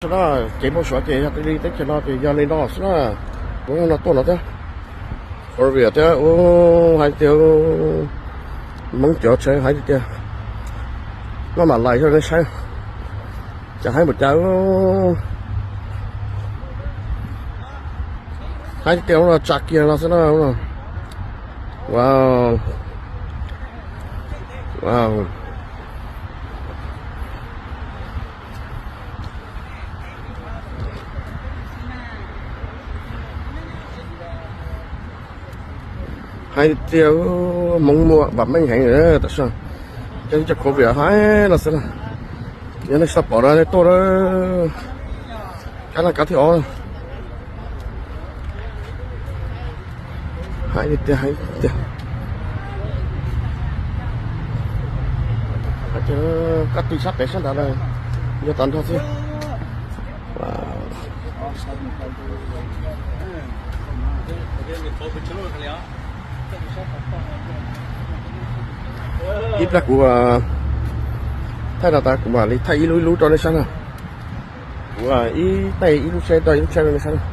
Xwb na, kev npau suav ces yog li teb chaws no ces yog li no xwb na. Ua no tuaj no thiab, Korea thiab, hais tias Hmoob cov tshawv hais tias, maj mam lais rau nej saib, cas haib npaum cas. Hais tias ua no tsa kiag no xwb na. Wow, wow. Hais tias Hmoob muaj vam meej heev tam sim no, cov covid haib no xwb na. Yog nej xav pom no nej tuaj, kab laj kab thib ob. Hais tias, hais tias, kab tij sab pem sab nrad lawm, yog tag nrho xwb. Ib pliag kuv thaij no tas kuv mam li thaij ib lub ib lub rau nej saib na. Kuv ib thaij ib lub tsheb rau ib lub tsheb rau nej saib na.